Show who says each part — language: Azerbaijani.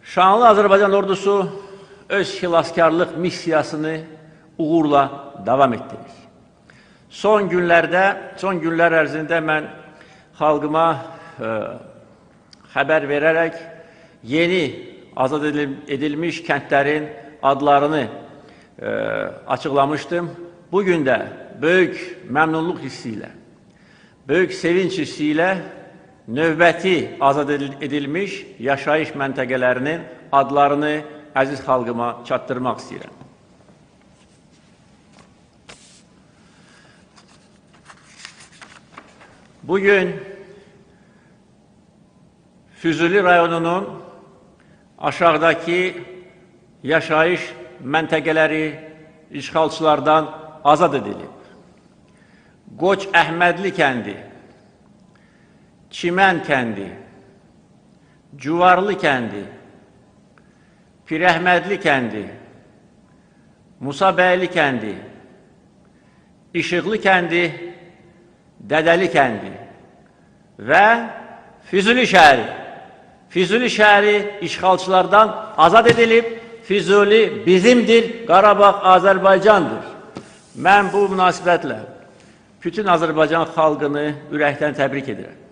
Speaker 1: Şanlı Azərbaycan ordusu öz xilaskarlıq missiyasını uğurla davam etdirir. Son günlərdə, son günlər ərzində mən xalqıma xəbər verərək yeni azad edilmiş kəndlərin adlarını açıqlamışdım. Bugün də böyük məmnunluq hissi ilə, böyük sevinç hissi ilə növbəti azad edilmiş yaşayış məntəqələrinin adlarını əziz xalqıma çatdırmaq istəyirəm. Bugün Füzuli rayonunun aşağıdakı yaşayış məntəqələri işğalçılardan azad edilib. Qoç Əhmədli kəndi, Çimən kəndi, Cuvarlı kəndi, Pirəhmədli kəndi, Musabəyli kəndi, İşıqlı kəndi, Dədəli kəndi və Füzuli şəhəri. Füzuli şəhəri işğalçılardan azad edilib. Füzuli bizimdir, Qarabağ Azərbaycandır. Mən bu münasibətlə bütün Azərbaycan xalqını ürəkdən təbrik edirəm.